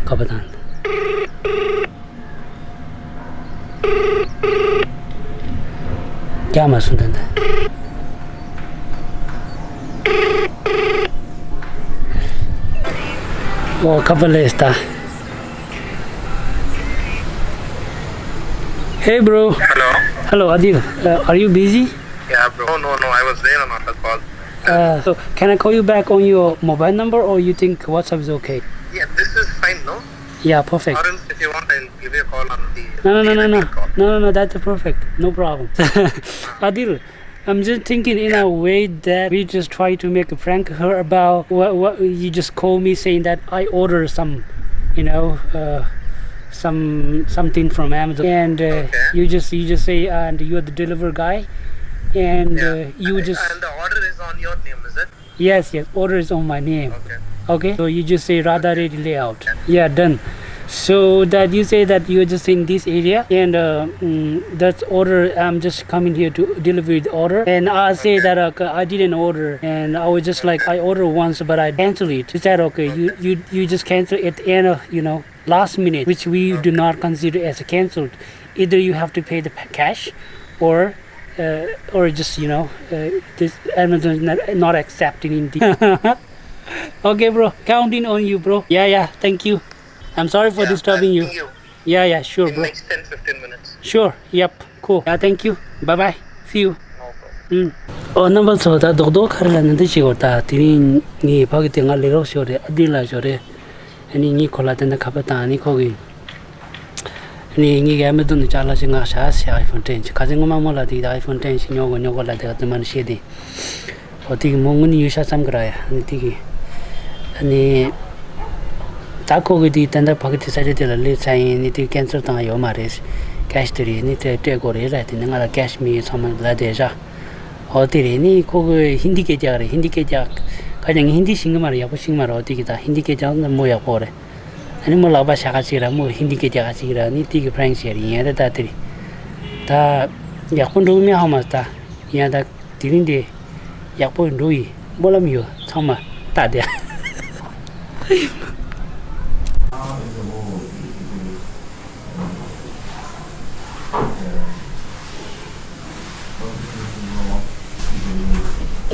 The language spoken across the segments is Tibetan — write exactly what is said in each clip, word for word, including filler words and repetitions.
ཁ་པར་བཏང་། རྒྱག་མ་སོང་ད་ལྟ། ཨོ་ཁ་པར་སླེབས་ད། Hey bro. Hello. Hello, Adil. Uh, are you busy? Yeah, bro. No, no, no. I was there on another call. Uh, so can I call you back on your mobile number, or you think WhatsApp is okay? Yeah, this is fine, no? Yeah, perfect. Or else, if you want, I'll give you a call on the No, no, no, no, no. Call. No, no, no, that's perfect. No problem. Adil, I'm just thinking in a way that we just try to make a prank her about what, what you just call me saying that I order some, you know, uh, some something from Amazon, and uh, Okay. you just you just say, and you're the delivery guy, and Yeah. uh, you And, just and the order is on your name, is it? Yes, yes, order is on my name. Okay. Okay, so you just say Radha Reddy Layout. Yeah, done. So that you say that you're just in this area, and uh, mm, that's order. I'm just coming here to deliver the order, and I say Okay. that uh, I didn't order, and I was just like, I ordered once, but I cancel it. Is that okay? You Okay. you you just cancel at the end of, you know, last minute, which we do Okay. not consider as a cancelled. Either you have to pay the p- cash, or uh, or just, you know, uh, this Amazon is not, not accepting in the Okay, bro. Counting on you, bro. Yeah, yeah. Thank you. I'm sorry for Yeah, disturbing you. I'll see you Yeah, yeah, sure, in bro. Next ten fifteen minutes. Sure. Yep. Cool. Yeah, thank you. Bye bye. See you. No problem. ཨུམ། ཨོ་རྣམ་པ་ཚོ། ད་རྡོག་རྡོག་ཁ་རི་ལ་ནི་འདི་བྱེད་དགོས། ད་དེ་རིང་ངས་ཕ་གི་དེ་ང་ལས་རོགས་ཤོར་རེད། ཨ་དེ་ལ་ཤོར་རེད། ཨ་ནི་ངས་ཁོ་ལ་དེ་འདྲ་ཁ་པར་བཏང་། ཨ་ནི་ཁོ་གིས། ཨ་ནི་ངས་ཨེ་མ་ཛོན་ནས་ཅ་ལག་ཞིག་མངགས་བཞག་ཟེར། ཨའི་ཕོན་ཊེན་ཞིག་ཁ་སང་སྔོན་མ་མོ་ལ་དེ་ཨའི་ཕོན་ཊེན་ཞིག་ཉོ་དགོས་ཉོ་དགོས་ལབ་དེ་ག་དུ་མ་ནི་བཤད་དེ། ཨོ་དེ་གི་མོ་དངུལ་ནི་ཡོད་ཤག་བསམ་གི་ར་ཡ། ཨ་ནི་དེ་གི་ཨ་ནི་ད་ཁོ་གི་དེ་ད་ལྟ་ཕ་གི་དེ་ས་ཆ་དེ་ལ་སླེབས་ཚར་ཡིན། ཨ་ནི་དེ་ཀན་སེལ་བཏང་ཡོད་མ་རེད། ཀེ་ཤི་དེ་རེད། ཨ་ནི་དེ་སྤྲད་དགོས་རེད་ལབ་དེ་ནི་ང་ལ་ཀེ་ཤི་མི་ཡོད་ཚང་མ་ལབ་བསྡད་ཤག་ཨོ་དེ་རེད། ཨ་ནི་ཁོ་གི་ཧིན་དི་སྐད་རྒྱག་རེད། ཧིན་དི་སྐད་རྒྱག་ཁ་ཅང་ངས་ཧིན་དི་ཤེས་གི་མ་རེད། ཡག་པོ་ཤེས་གི་མ་རེད། ཨོ་དེ་གི་ད་ཧིན་དི་སྐད་རྒྱག་ན་མོ་ཡག་པོ་རེད། ཨ་ནི་མོ་ལག་པ་བྱ་ག་ཅིག་ར་མོ་ཧིན་དི་སྐད་རྒྱག་ག་ཅིག་ར་ནི་དེ་གི་ཕྲེང་ཞེས་རེད། ཡིན་རེད། ད་དེ་རེད། ད་ཡག་པོ་འགྲོ་གི་མེད་ཧ་མ་ད། ཡིན་ད་དེ་རིང་དེ་ཡག་པོ་འགྲོ་ཡི་སྨོན་ལམ་ཡོད། ཚང་མ་ད་དེ།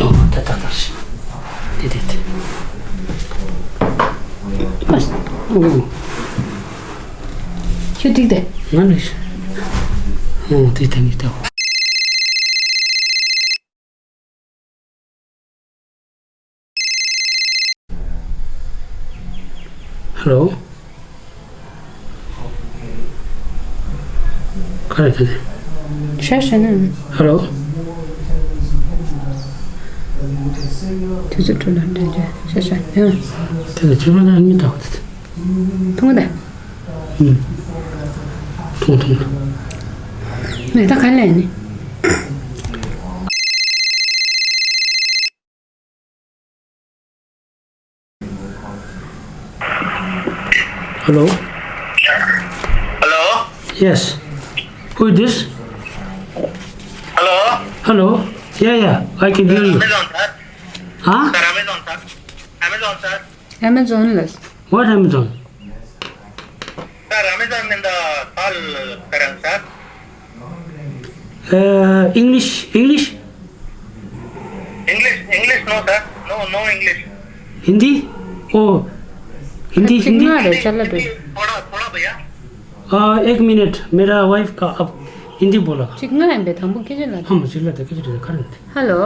ཨོ་ད་ད་ད་ཤི། དེ་དེ་དེ། ཨ་ཨོ། ཁྱོད་ཏིག་དེ། ང་ལ་ཤི། ཨོ་དེ་དེ་ནི་ད། ཧེ་ལོ། ག་རེ་ད་དེ། ཤ་ཤ་ན། ཧེ་ལོ། དུས་ཚོད་འཕྲོ་ལ་འདྲེན་རྒྱུ་ཤ་ཤ་ཡང་། དེ་ལ་ཚོད་མ་ན་མི་ལྟ་བ་དེ། མཐོང་གི་ད། ཐུང་ཐུང་། ནས་ད་ག་ལས་ནི། Hello? Hello? Yes. Who is this? Hello? Hello? Yeah, yeah, I can hear you. Amazon, sir. Huh? Sir, Amazon, sir. Amazon, sir. Amazon, yes. What Amazon? Sir, Amazon in the call, sir. Uh, English, English? English, English, no, sir. No, no English. Hindi? Oh, Hindi, Hindi. कितना रे चल रही? थोड़ा, थोड़ा भैया। आ, एक मिनट, मेरा वाइफ का अब हिंदी बोला। चिकना है बे, थम्बू कीजिए ना। हम जिला देखे जो करंट। हेलो।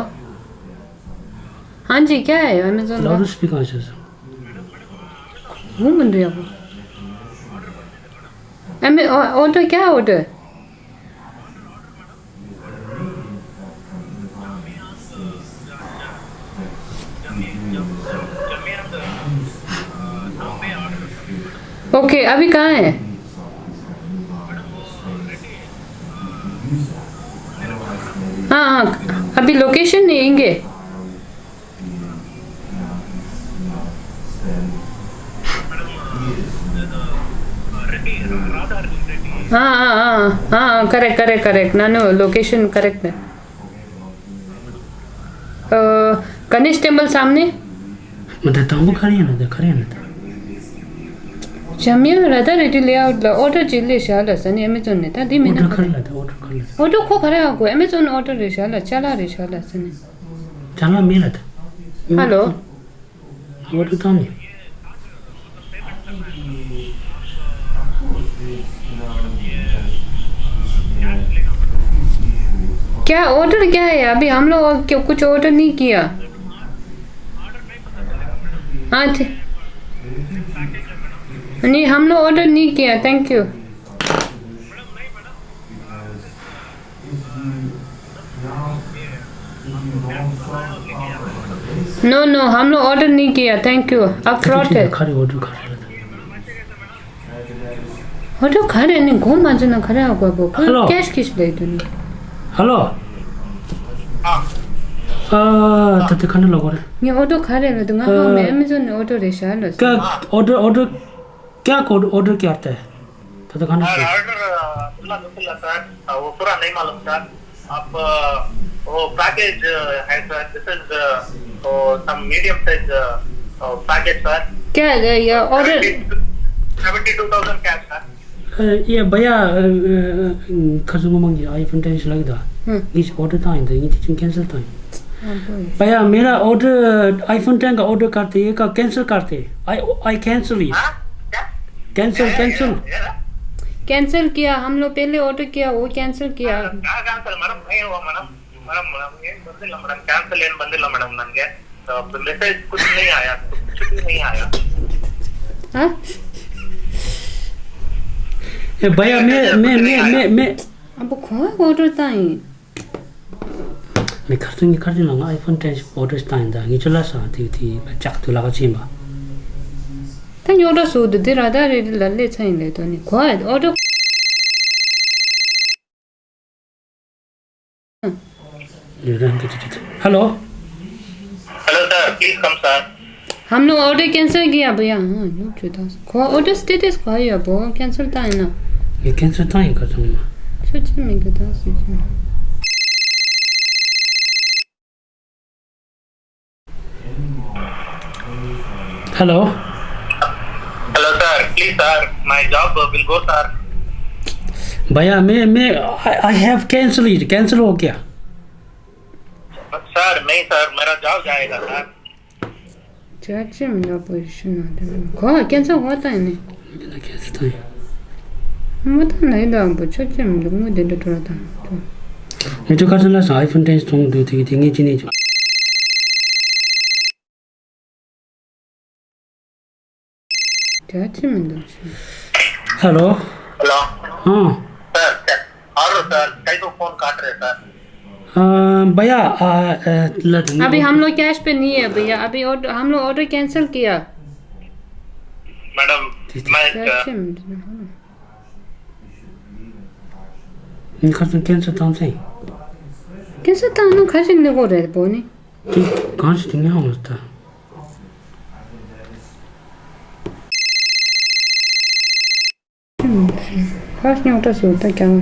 हाँ जी, क्या है अमेज़न का? लाउड स्पीकर है सर। वो बंद है वो। अमे-, ऑ-, ऑर्डर क्या है ऑर्डर? ओके, अभी कहाँ है? हाँ, हाँ, अभी लोकेशन नहीं, इंगे। हाँ, हाँ, हाँ, हाँ, हाँ, करेक्ट, करेक्ट, करेक्ट। नानू लोकेशन करेक्ट है। अ, गणेश टेम्पल सामने। मतलब, तंबू खड़ी है ना, खड़ी है ना। འཇམ་དབྱངས་ར་ད་རེ་ཌི་ལེ་ཨའུཊ་ལ་ཨོ་ཌར་ཅིག་སླེབས་བཞག་ལབ་ཟེར་ནས་ཨེ་མེ་ཛོན་ནས། ད་འདི་མིན་ན་ཨོ་ཌར་ག་རེ་ལབ། ད་ཨོ་ཌར་ག་རེ་ལབ། ཨོ་ཌར་ཁོ་ག་རེ་ཡང་དགོས། ཨེ་མེ་ཛོན་ཨོ་ཌར་རེད་བཞག་ལབ། ཅ་ལག་རེད་བཞག་ལབ་ཟེར་ནས། ཅ་ལག་མིན་ལབ་ད། ཧ་ལོ། ཨོ་ཌར་བཏང་ནས། क्या ऑर्डर क्या है? अभी हम लोग कुछ ऑर्डर नहीं किया। हाँ, ठीक। नहीं, हम लोग ऑर्डर नहीं किया। Thank you. नो नो, हम लोग ऑर्डर नहीं किया। Thank you. आप फ्रॉड है। ཁ་རེ་ཨོ་ཌར་ག་རེ་ལབ། ཨོ་ཌར་ག་རེ་ནི་གོ་མ་ཚོད་ན་ག་རེ་ཨ་དགོས་པོ། ཁོས་ཧ་ལོ། ཀེཤ་ཀེཤ་ལབ་འདུག་ནི། ཧ་ལོ། ཨ། ད་དེ་ག་འདྲ་ལབ་དགོས་རེད། ངས་ཨོ་ཌར་ག་རེ་ལབ་འདུག་ང་ཧ་མེད། ཨ་མེ་ཛོན་ནས་ཨོ་ཌར་རེད་བཞག་ལབ། क्या ऑर्डर, ऑर्डर क्या ऑर्डर, ऑर्डर क्या होता है? ད་ལྟ་ག་འདྲ་सर, ཞིག ऑर्डर, अ, खुला तो खुला सर, अ, वो पूरा नहीं मालूम सर। आप, अ, वो पैकेज, अ, है सर, दिस इज, अ, वो some medium size, uh, uh, package sir. क्या है ये order? Seventy two thousand cash sir. अ, ये भैया, अ, अ, खर्च मांगे, आईफोन टेन लग दा। हम्म। ये ऑर्डर था, ये तो कैंसिल था। हाँ, वही। भैया, मेरा ऑर्डर, आईफोन टेन का ऑर्डर करते, ये का कैंसिल करते। आई, आई कैंसिल इट। हाँ? क्या? Cancel, cancel. कैंसिल किया, हम लोग पहले ऑर्डर किया, वो कैंसिल किया। हाँ, कहाँ कैंसिल? मैडम, नहीं हुआ मैडम। मैडम, मैडम, ये बंदिल मैडम, कैंसिल ये बंदिल मैडम, ननगे। तो मैसेज कुछ नहीं आया, कुछ भी नहीं आया। हाँ? ए, भैया, मैं, मैं, मैं, मैं, मैं अब कौन ऑर्डर था ये? ངས་ཁ་སང་ངས་ཁ་སང་ལ་ང་ཨའི་ཕོན་ཊེན་ཞིག་ཨོ་ཌར་བཏང་ཡིན། ད་ངས་ཁྱོད་ལ་སང་དེ་དེ་ལྕགས་དུ་ལག་ཆེན་པ། ད་ཉོ་འདྲ་སུ་དུ་དེ་ར་ད་རེ་རེ་ལ་སླེབས་ཚར་ཡིན་ལས་དོ་ནི་གོ་ཨའི་ཨོ་ཌར། ཧ་ལོ། hello sir, please come sir. हम लोग ऑर्डर कैंसिल किया भैया। हाँ, यूं क्यों था? को ऑर्डर स्टेटस को आया वो कैंसिल था है ना? ये कैंसिल था ये कसम। सच्ची में क्यों था, सच्ची में। Hello. Hello sir, please sir, my job will go sir. भैया, मैं, मैं, I, I have cancel it, cancel हो गया। सर, नहीं सर, मेरा जॉब जाएगा सर। ཅག་ཅི་མི་འདྲ་པོ་ཞུ་ན་དེ་ཁོ་ཁྱེད་ཚོ་ཧོ་ཏང་ནི། ཁྱེད་ཚོ་ཏང་། མོ་ཏང་ནི་འདྲ་པོ་ཆོག་ཅི་མི་འདུག་དངུལ་དེ་འདྲ་འཕྲོ་བཏང་། ངས་ཁ་སང་ལ་སང་ཨའི་ཕོན་ཊེན་ཚོང་འདུག་དེ་གི་དེ་ངས་ཅི་ནས་ཅི། ཅག་ཅི་མི་འདུག་ཧ་ལོ། हेलो। हाँ। सर, सर, और सर, कई को फोन काट रहे सर। अ, भैया, अ, अ, ल- अभी हम लोग कैश पे नहीं है भैया, अभी ऑर्डर, हम लोग ऑर्डर कैंसिल किया। मैडम, मैं, कैश पे मिनट ना, हाँ। ཁ་སང་ཀན་སེལ་བཏང་ཚེ། ཀན་སེལ་བཏང་ན་ཁ་ཅིག་ནི་གོ་རེད་པོ་ནི། དེ་གང་ཞིག་དེ་ནི་ཧང་ལ་ད། ཧ་སྙོག་དྲ་སུ་ད་ཀྱང་།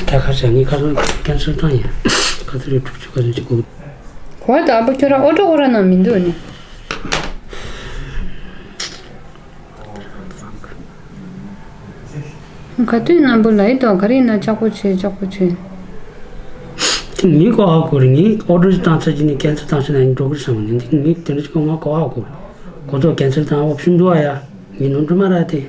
ད་ཁ་ཤས་ངས་ཁ་སང་ཀན་སེལ་བཏང་ཡིན། ཁ་ཚུར་རེ་དྲུག་ཅུ་ཁ་ཚུར་གཅིག་དགོས། གོ་ད་ཨ་པ་ཁྱོད་རང་ཨོ་ཏོ་ཨོ་ར་ན་མི་འདུག་ནི། ག་དུས་ནམ་བུ་ལ་ཡི་དོ་ག་རེ་ཡིན་ན་ལྕགས་པོ་ཆེ་ལྕགས་པོ་ཆེ། དེ་ངས་གོ་ཧ་གོ་རེད། ངས་ཨོ་ཏོ་ཞིག་བཏང་ཚར་རྗེས་ནས་ཀན་སེལ་བཏང་ཚར་ན་ཡིན་འགྲོ་གི་རེད་བསམ་ནས་འདི་ངས་དེ་འདྲ་ཞིག་ང་གོ་ཧ་གོ། ཁོ་ཚོ་ཀན་སེལ་བཏང་ཨོ་ཕྱིན་འགྲོ་ཨ་ཡ། ངས་ནོར་འགྲོ་མ་ར་དེ།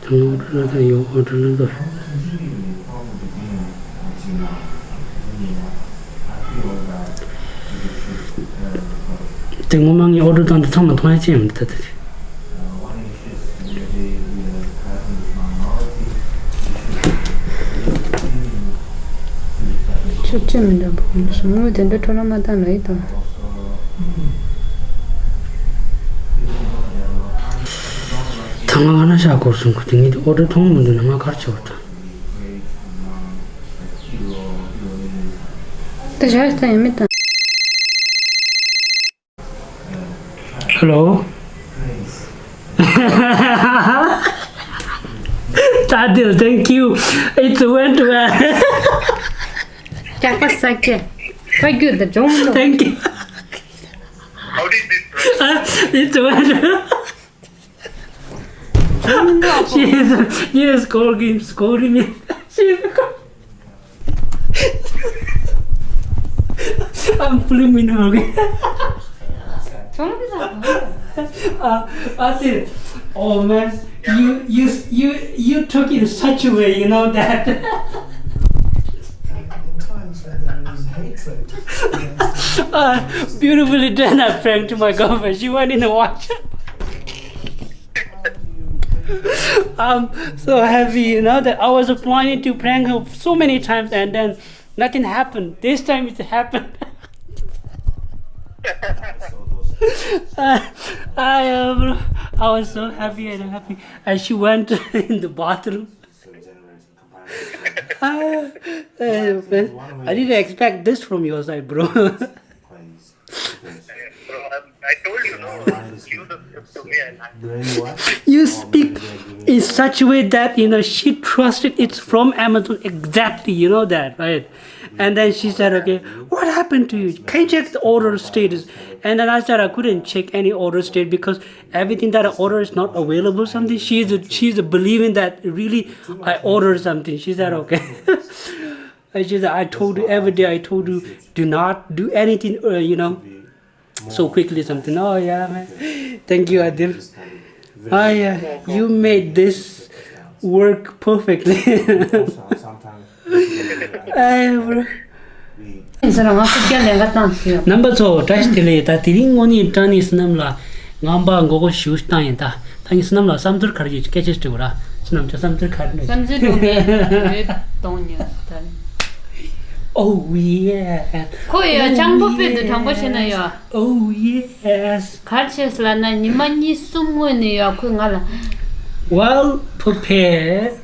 དང་ཨོ་ཏོ་ལ་དང་ཡོ་ཨོ་ཏོ་ལ་དོ། དེ་ངོ་མ་ངས་ཨོ་ཏོ་བཏང་དུས་ཚང་མ་མཐོང་ཡ་ཅི་ཡང་མི་འདུག་ད་དེ། ཆོག་ཅི་མི་འདྲ་པོ་ཡིན་སོང་ངོ་དེ་འདྲ་འཕྲོ་བརླག་མ་བཏང་ན་ཡིན་དང་། ད་ང་ང་ན་ཤ་སྐོར་སོང་གི་དེ་ངས་དེ་ཨོ་ཏོ་མཐོང་མི་འདུག་ན་ང་གར་ཆེ་བ་དང་། ད་ཞག་ད་ཡིན་མི་དང་། Hello. Tadil, thank you. It went well. Thank you. This one. She is, she is scolding, scolding me. She is scolding. I'm filming her, okay? Uh, I did. Oh man, you you you you took it in such a way, you know that. In times when there is hatred against uh, beautifully done. I pranked my girlfriend. She went in the water. I'm so happy, you know, that I was planning to prank her so many times and then nothing happened. This time it happened. I, I, um, I was so happy and happy. And she went in the bathroom. Ah, eh, man. I didn't expect this from your side, bro. Bro, I, I told you, no? You the to me and I You speak in such a way that, you know, she trusted it's from Amazon exactly, you know that, right? And then she said, "Okay, what happened to you? Can you check the order status?" And then I said I couldn't check any order state because everything that I order is not available. Something she's a, she's a believing that really I ordered something. She said, "Okay." And she said, "I told you every day. I told you do not do anything, uh, you know, so quickly something." Oh yeah, man. Thank you, Adil. Ah yeah, you made this work perfectly. Hey, bro. ཡིན་ཟེར་ང་ཁུག་རྒྱ་ལན་ཁ་བཏང་ཞུ། རྣམ་པ་ཚོ་བཀྲ་ཤིས་བདེ་ལེགས། ད་དེ་རིང་དངོས་གནས་དྲང་གནས་བསོད་ནམས་ལ་ངང་པ་མགོ་སྐོར་ཞུ་བཏང་ཡིན། ད་ད་ངས་བསོད་ནམས་ལ་བསམ་ཚུལ་ག་རེ་ཡོད་སྐད་ཆ་དྲི་བ་ར། བསོད་ནམས་ཚོ་བསམ་ཚུལ་ག་རེ་བསམ་ཚུལ་དུ་མེད་གཏོང་ཉེ་ད། Oh yeah. ཁོ་ཡ་ཆང་པོ་པེ་དུ་དྲང་པོ་བྱས་ན་ཡ། Oh yes. གར་ཆེས་ལ་ན་ཉི་མ་གཉིས་གསུམ་སྔོན་ནས་ཡ་ཁོས་ང་ལ། Well prepared.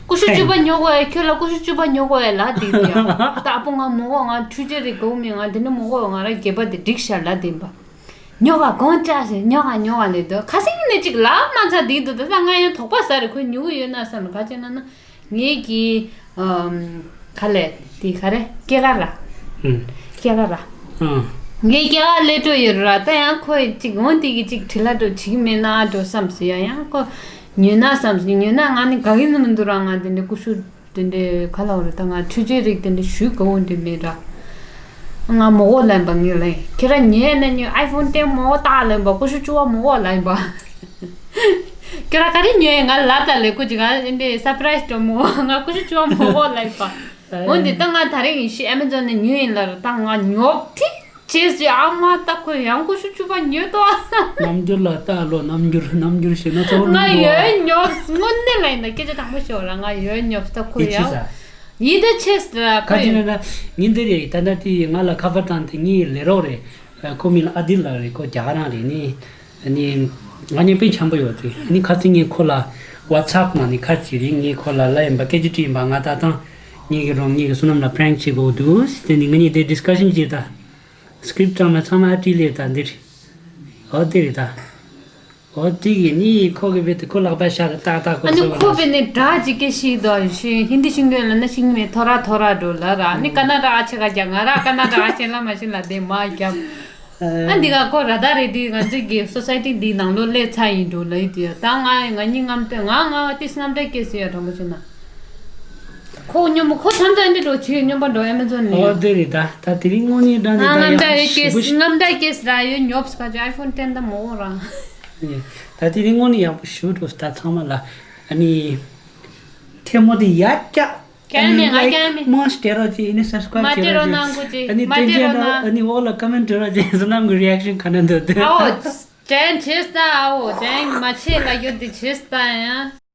ཀུ་ཤུ་བཅུ་པ་ཉོ་དགོས་ཡ། ཁྱོད་ལ་ཀུ་ཤུ་བཅུ་པ་ཉོ་དགོས་ཡ་ལ་དེ་ཡ། ད་ཨ་པོ་ང་མོ་གོ་ང་འཕྲུལ་ཆས་རིགས་གོ་མི་ང་དེ་ནི་མོ་གོ་ང་ར་སྒེར་པ་དེ་འགྲིག་ཤར་ལ་དེ་ཡིན་པ། ཉོ་ག་གོང་ཅག་ཟེར་ཉོ་ག་ཉོ་ག་ལས་དོ་ཁ་སང་ནས་ཅིག་ལ་མ་ཚ་དེ་དུ་ད་ད་ང་ཡང་དོགས་པ་ཟ་རེ་ཁོས་ཉོ་གི་ཡོད་ན་བསམ་ལ་ག་ཅེ་ན་ན། ངེད་ཀྱི་ཨམ། ག་ལས་དེ་ག་རེ་སྐྱེ་ར་ར། ཨུམ། སྐྱེ་ར་ར། ཨང་། ངའི་སྐྱེ་ར་ལས་སྤྲོ་ཡོད་ར་ད་ཡང་ཁོས་ཅིག་འོང་དེ་གི་ཅིག་བྲིས་ལ་འགྲོ་བྱེད་ཀྱི་མེད་ན་འགྲོ་བསམ་ཟེར་ཡ། ཡང་ཁོ་ཉོས་ན་བསམ་ཟེར། ཉོས་ན་ང་ནི་དགའ་གི་ནི་མི་འདུག་ར། ང་དེ་འདྲའི་ཀུ་ཤུ་དེ་འདྲའི་ག་ལ་འོ་ར་ད་ང་འཕྲུལ་ཆས་རིགས་དེ་འདྲའི་ཞུས་ག་འོང་དེ་མེད་ར། ང་མོ་གོ་ལན་པ་ངས་ལན་ཁྱེད་ར་ཉོས་ན་ཉོས། ཨའི་ཕོན་ཊེན་མོ་གོ་ཏག་ལན་པ། ཀུ་ཤུ་བཅུ་བ་མོ་གོ་ལན་པ། ཁྱོད་ར་ག་རེ་ཉོས་ཡིན། ང་ལབ་ད་ལས་ཁོ་ཅིག་ང་འདི་སར་པ་རའི་སི་འགྲོ་མོ། ང་ཀུ་ཤུ་བཅུ་བ་མོ་གོ་ལབ་པ། འོན་ཏེ་ད་ང་ད་རེས་ཡིན་ཤི་ཨེ་མེ་ཛོན་ནས་ཉོས་ཡིན་ལ་ར། ད་ང་ཉོབ་ཐི་བྱས་ཟི་ཨ་མ་ད་ཁོས་ཡང་ཀུ་ཤུ་བཅུ་བ་ཉོས་ཏོ། རྣམ་འགྱུར་ལ་ལྟ་ལོ། རྣམ་འགྱུར་རྣམ་འགྱུར་ཞེ་ན་ཚོར་ང་ཡོད་ཉོབ། དངོས་གནས་ལ་ཡིན་ད་སྐད་ཆ་དྲང་པོ་ཤོད་ར། ང་ཡོད་ཉོབ་ད་ཁོས་ཡང་ཡིད་ད་ཆེས་ར་ཁོས་ཡང་། ངས་འདི་རེད་ད་ད་དེ་ང་ལ་ཁ་པར་བཏང་དེ་ངའི་ལས་རོགས་རེད། ཁོ་མིང་ལ་ཨ་དིལ་ལགས་རེད། ཁོ་རྒྱ་གར་རང་རེད་ནི། ཨ་ནི་ང་གཉིས་དཔེ་འཆམ་པོ་ཡོད་དུས། ཨ་ནི་ཁ་སང་ངས་ཁོ་ལ་ཝ་ཚབ་ནང་ནས་ཁ་ཅིག་རེད། ངས་ཁོ་ལ་ལབ་ཡིན་པ། སྐད་ཆ་དྲིས་ཡིན་པ། ང་ད་ཐང་ངེད་ཀྱི་རོང་ངེད་ཀྱི་བསོད་ནམས་ལ་པྲེང་བྱེད་དགོས་འདུག་ཟེར་ནས་ང་གཉིས་དེ་ཌིས་ཀ་ཤན་བྱས། ད་སི་ཀི་རིབ་ཀྲང་མ་ཚང་མ་ཨ་བྲིས་ལེ། ད་འདི་རེད། ཨོ་དེ་རེད་ད། ཨོ་དེ་གི་ནི་ཁོ་གི་བེ་དེ་ཁོ་ལག་པ་ཤ་ར་ཏག་ཏག་ཁོ་ཨ་ནི་ཁོ་བེ་ནི་དྲ་ཅིག་སྐད་ཤེས་དོ། ཧིན་དི་ཤེས་མཁན་ལ་ན་ཤེས་མེད། ཐོ་ར་ཐོ་ར་འགྲོ་ལ་ར། ཨ་ནི་ཀ་ན་ཌ་ཨ་ཆེ་ག་རྒྱ་ང་ར་ཀ་ན་ཌ་ཨ་ཆེ་ལ་མ་ཤེས་ལ་དེ་མ་རྒྱབ། ཨ་འདི་ག་ཁོ་ར་ད་རེད་དུས་ང་ཚོ་གི་སོ་སའི་ཊི་འདིའི་ནང་ལོགས་སླེབས་ཚར་ཡིན་འགྲོ་ལ་ཡིན་དུས་ད་ང་ང་གཉིས་རྔམ་སྟོན་ང་ང་ཏིས་རྔམ་སྟོན་སྐྱེས་སུ་ཡ་དྲང་པོ་བྱུང་ན། ཁོ་སྙོམས་པོ་ཁོ་ཐམས་ཅད་འདི་འགྲོ་བྱེད་སྙོམས་པ་འགྲོ་ཨེ་མེ་ཛོན་ནས། ཨོ་དེ་རེད་ད། ད་དེ་རིང་དངོས་གནས་དྲང་ང་གནས་ད་རྔམ་སྟོན་ཡག་སྐྱེས་ཞེ་པོ་ཞིག་རྔམ་སྟོན་སྐྱེས་ར་ཡོད་ཉོབ་སུ་ག་ཅོ་ཨའི་ཕོན་ཊེན་ད་མོ་ར། ད་དེ་རིང་དངོས་གནས་ཡག་པོ་ཞུ་འགྲོ་ད་ཚང་མ་ལ། ཨ་ནི་ཐལ་མོ་དེ་ཡར་བཀྱག་ཀྱང་ནས་ང་ཀྱང་ནས་མོ་སྟེ་རོགས་ཅིག་ཨ་ནི་སབ་སི་ཀ་རབ་མ་སྟེ་རོགས་གནང་དགོས་ཅིག་ཨ་ནི་མ་སྟེ་རོགས་གནང་། ཨ་ནི་འོག་ལ་ཀོ་མེན་ཊི་རོགས་ཅིག་བསོད་ནམས་ཀྱི་རི་ཨེག་ཤན་ག་འདྲ་འདུག་དེ། ཨའོ། ཅན་བྱེད་ས་ཨའོ་ཅན་མ་བྱེད་ལ་ཡོད་དེ་བྱེད་ས་ཡང་།